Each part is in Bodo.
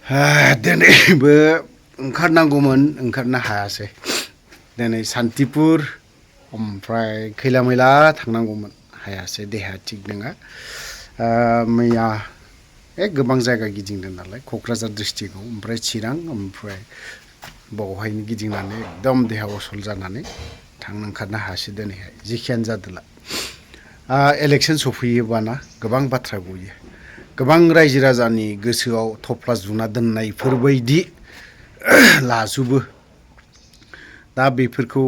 दिनैबो ओंखारनांगौमोन ओंखारनो हायासै दिनै सान्तिपुर ओमफ्राय खैला मैला थांनांगौमोन हायासै देहाया थिग नङा मैया गोबां जायगा गिदिंदों नालाय क'क्राझार डिस्ट्रिक्टआव ओमफ्राय चिरां ओमफ्राय बावहायनो गिदिंनानै एकदम देहा असल जानानै थांनो ओंखारनो हायासै दिनैहाय जेखियानो जादोला इलेक्सन सफैयोबाना गोबां बाथ्रा गयो गोबां रायजो राजानि गोसोआव थफ्ला जुना दोननायफोरबायदि लाजुबो दा बेफोरखौ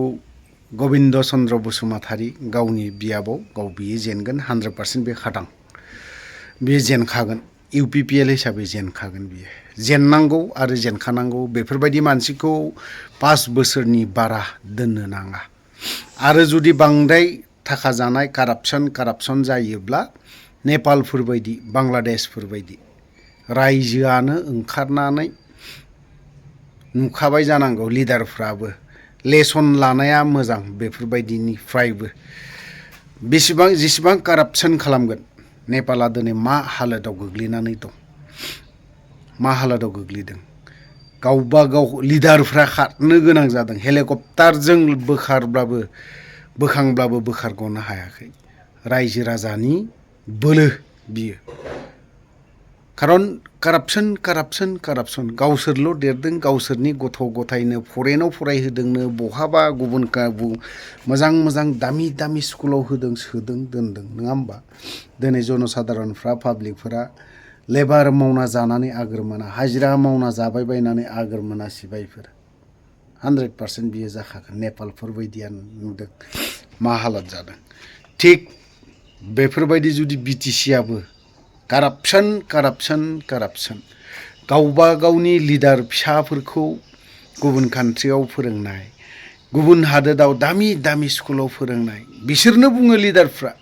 गबिन्द चन्द्र बसुमतारी गावनि बियाबाव गाव बियो जेनगोन 100% बे खादां बियो जेनखागोन UPPL हिसाबै जेनखागोन बियो जेननांगौ आरो जेनखानांगौ बेफोरबायदि मानसिखौ 5 बोसोरनि बारा दोननो नाङा आरो जुदि बांद्राय थाखा जानाय कारापसन जायोब्ला नेपालफोरबायदि बांलादेशफोरबायदि रायजोआनो ओंखारनानै नुखाबाय जानांगौ लिडारफ्राबो लेसन लानाया मोजां बेफोरबायदिनिफ्रायबो जेसेबां कारापसन खालामगोन नेपाला दिनै मा हालोदाव गोग्लैनानै दं मा हालोदाव गोग्लैदों गावबा गाव लिडारफ्रा खारनो गोनां जादों हेलिकप्टारजों बोखांब्लाबो बोखारग'नो हायाखै रायजो राजानि बोलो बियो खारन कारापसन गावसोरल' देरदों गावसोरनि गथ' गथायनो फरेनाव फरायहोदोंनो बहाबा गुबुन मोजां दामि स्कुलाव होदों सोदों दोनदों नङा होमबा दिनै जनसाधारनफ्रा पाब्लिकफोरा लेबार मावना जानानै आगोर मोना हाजिरा मावना जाबाय बायनानै आगोर मोना सिबायफोर 100% बियो जाखागोन नेपालफोर बायदियानो नुदों मा हालत जादों थिग बेफोरबायदि जुदि BTC-आबो कारापसन गावबा गावनि लिडार फिसाफोरखौ गुबुन कान्ट्रियाव फोरोंनाय गुबुन हादोराव दामि स्कुलाव फोरोंनाय बिसोरनो बुङो लिडारफ्रा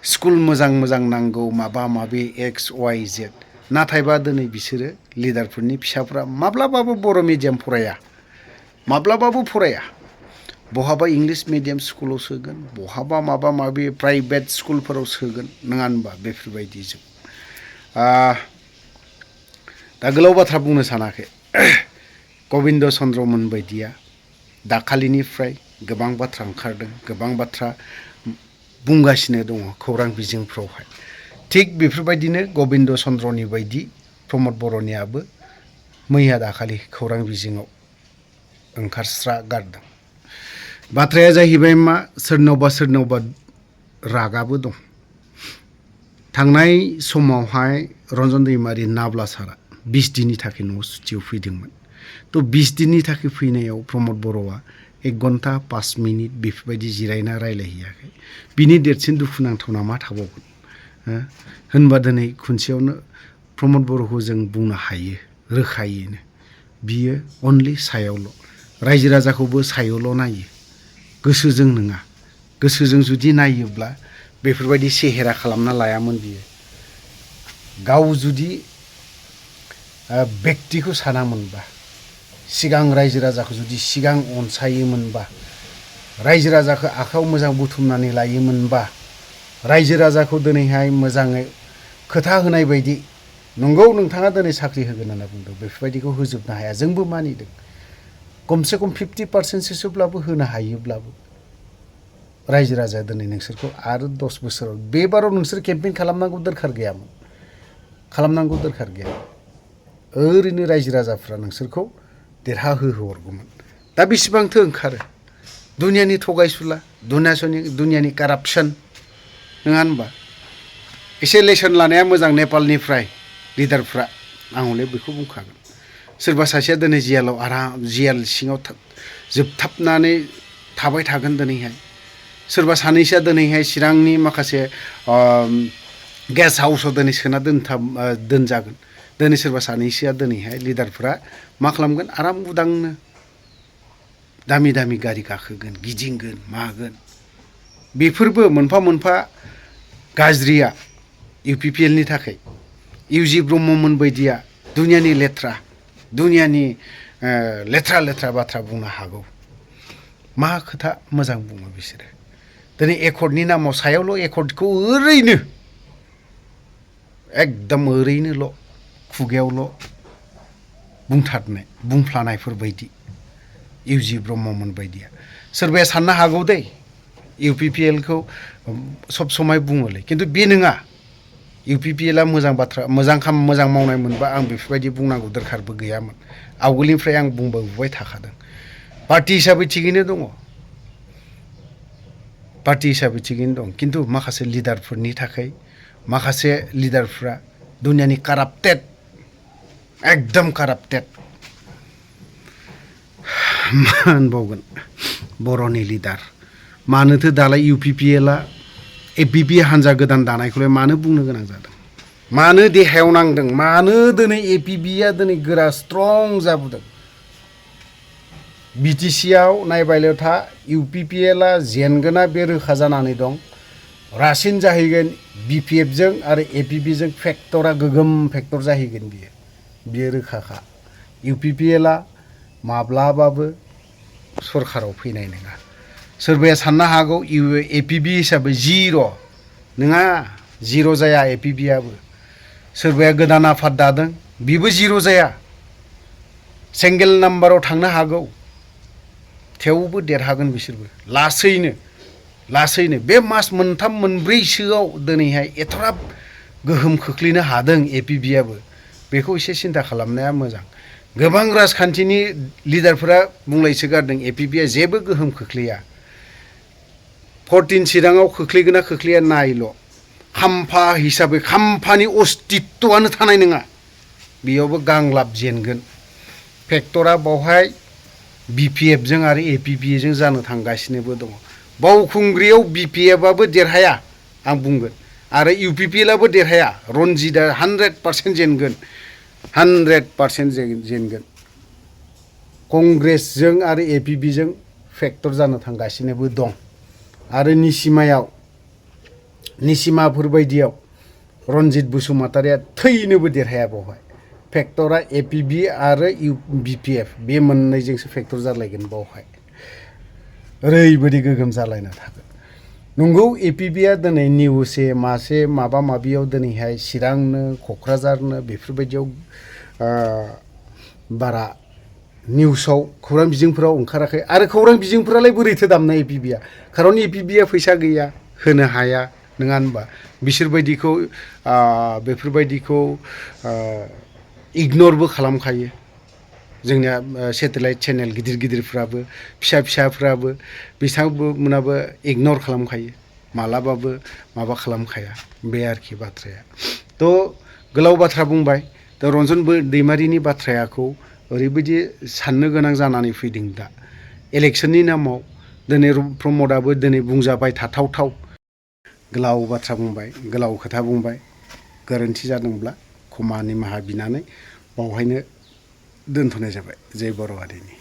स्कुल मोजां नांगौ माबा माबि XYZ नाथायबा दिनै बिसोरो लिडारफोरनि फिसाफ्रा माब्लाबाबो बर' मिडियाम फराया बहाबा इंलिश मिडियाम स्कुलाव सोगोन बहाबा माबा माबि प्राइभेट स्कुलफोराव सोगोन नङा होनबा बेफोरबायदिजों दा गोलाव बाथ्रा बुंनो सानाखै गबिन्द चन्द्रमोन बायदिया दाखालिनिफ्राय गोबां बाथ्रा ओंखारदों गोबां बाथ्रा बुंगासिनो दङ खौरां बिजोंफ्रावहाय थिग बेफोरबायदिनो गबिन्द चन्द्रनि बायदि प्रमद बर'नियाबो मैया दाखालि खौरां बिजोङाव ओंखारस्रा गारदों बाथ्राया जाहैबाय मा सोरनावबा रागाबो दं थांनाय समावहाय रन्जन दैमारि नाब्ला सारा 20 दिननि थाखाय न'आव सुटियाव फैदोंमोन थ' 20 दिननि थाखाय फैनायाव प्रमद बर'आ 1 घन्टा 5 मिनिट बेफोरबायदि जिरायना रायलायहैयाखै बिनि देरसिन दुखुनांथावना मा थाबावगोन होनबा दिनै खनसेयावनो प्रमद बर'खौ जों बुंनो हायो रोखायैनो बियो अनलि सायावल' रायजो राजाखौबो सायावल' नायो गोसोजों नङा गोसोजों जुदि नायोब्ला बेफोरबायदि सेहेरा खालामना लायामोन बियो गाव जुदि व्यक्तिखौ सानामोनबा सिगां रायजो राजाखौ जुदि सिगां अनसायोमोनबा रायजो राजाखौ आखायाव मोजां बुथुमनानै लायोमोनबा रायजो राजाखौ दिनैहाय मोजाङै खोथा होनाय बायदि नंगौ नोंथाङा दिनै साख्रि होगोन होनना बुंदों बेफोरबायदिखौ होजोबनो हाया जोंबो मानिदों खमसे खम 50%सोब्लाबो होनो हायोब्लाबो रायजो राजाया दिनै नोंसोरखौ आरो 10 बोसोराव बेबाराव नोंसोर केम्पेइन खालामनांगौ दरखार गैयामोन ओरैनो रायजो राजाफ्रा नोंसोरखौ देरहाहोहरगौमोन दा बेसेबांथो ओंखारो दुनियानि थगायसुला दुनियानि कारापसन नङा होनबा एसे लेसन लानाया मोजां नेपालनिफ्राय लिडारफ्रा आं हले बेखौ बुंखागोन सोरबा सासेया दिनै जेल सिङाव जोबथाबनानै थाबाय थागोन दिनैहाय सोरबा सानैसोआ दिनैहाय चिरांनि माखासे गेस्ट हाउसाव दिनै सोना दोनजागोन दिनै सोरबा सानैसोआ दिनैहाय लिडारफ्रा मा खालामगोन आराम उदांनो दामि गारि गाखोगोन गिदिंगोन मागोन बेफोरबो मोनफा गाज्रिया UPPL-नि थाखाय UG ब्रह्ममोन बायदिया दुनियानि लेथ्रा बाथ्रा बुंनो हागौ मा खोथा मोजां बुङो बिसोरो दिनै एकर्डनि नामाव सायावल' एकर्डखौ एकदम ओरैनोल' खुगायावल' बुंथारनाय बुंफ्लानायफोर बायदि इउजि ब्रह्ममोन बायदिया सोरबाया साननो हागौ दै इउपिपिएलखौ सब समाय बुङोलै खिन्थु बे नङा इउपिपिएलआ मोजां बाथ्रा मोजां मावनाय मोनबा आं बेफोरबायदि बुंनांगौ दरखारबो गैयामोन आवगोलनिफ्राय आं बुंबोबाय थाखादों पार्टी हिसाबै थिगैनो दङ पार्टी हिसाबै थिगैनो दं खिन्थु माखासे लिडारफोरनि थाखाय माखासे लिडारफ्रा दुनियानि काराप्टेड एकदम काराप्टेड मा होनबावगोन बर'नि लिडार मानोथो दालाय इउपिपिएलआ एपिपि हान्जा गोदान दानायखौलाय मानो बुंनो गोनां जादों मानो देहायाव नांदों मानो दिनै एपिबिआ दिनै गोरा स्ट्रं जाबोदों बिटिसिआव नायबायल' था इउपिपिएलआ जेनगोना बे रोखा जानानै दं रासिन जाहैगोन बिपिएफजों आरो एपिबिजों फेक्टरा गोगोम फेक्टर जाहैगोन बियो रोखाखा इउपिपिएलआ माब्लाबाबो सरखाराव फैनाय नङा सोरबाया साननो हागौ एपिबि हिसाबै जिर' नङा जिर' जाया एपिबिआबो सोरबाया गोदान आफाद दादों बिबो जिर' जाया सिंगेल नाम्बाराव थांनो हागौ थेवबो देरहागोन बिसोरबो लासैनो बे मास मोनथाम मोनब्रैसोआव दिनैहाय एथ'राब गोहोम खोख्लैनो हादों एपिबिआबो बेखौ एसे सिन्था खालामनाया मोजां गोबां राजखान्थिनि लिडारफोरा बुंलायसो गारदों एपिबिआ जेबो गोहोम खोख्लैया 14 चिराङाव खोख्लैगोन ना खोख्लैया नायल' खाम्फा हिसाबै खाम्फानि अस्तित्वआनो थानाय नङा बेयावबो गांलाब जेनगोन फेक्टरा बावहाय बिपिएफजों आरो एपिबिजों जानो थांगासिनोबो दङ बावखुंग्रियाव बिपिएफआबो देरहाया आं बुंगोन आरो इउपिपिएलआबो देरहाया रनजितआ 100% जेनगोन 100% जेनगोन कंग्रेसजों आरो एपिबिजों फेक्टर जानो थांगासिनोबो दं आरो निसिमाफोर बायदियाव रनजित बसुमतारिया थैनोबो देरहाया बावहाय फेक्टरा एपिबि आरो बिपिएफ बे मोननैजोंसो फेक्टर जालायगोन बावहाय ओरैबायदि गोगोम जालायना थागोन नंगौ एपिबिआ दिनै निउसे मासे माबा माबियाव दिनैहाय चिरांनो क'क्राझारनो बेफोरबायदियाव बारा निउसाव खौरां बिजोंफोराव ओंखाराखै आरो खौरां बिजोंफोरालाय बोरैथो दामना एपिबिआ खारन एपिबिआ फैसा गैया होनो हाया नङा होनबा बेफोरबायदिखौ इगनरबो खालामखायो जोंनिया सेटेलाइट चेनेल गिदिरफ्राबो फिसाफ्राबो बिथांमोनाबो इगनर खालामखायो मालाबाबो माबा खालामखाया बे आरोखि बाथ्राया थ' गोलाव बाथ्रा बुंबाय दा रन्जन दैमारिनि बाथ्राखौ ओरैबायदि साननो गोनां जानानै फैदों दा इलेक्सननि नामाव दिनै प्रमदआबो दिनै बुंजाबाय थाथावथाव गोलाव बाथ्रा बुंबाय गोलाव खोथा बुंबाय गोरोन्थि जादोंब्ला क्षमा निमाहा बिनानै बावहायनो दोनथ'नाय जाबाय जय बर' हारिनि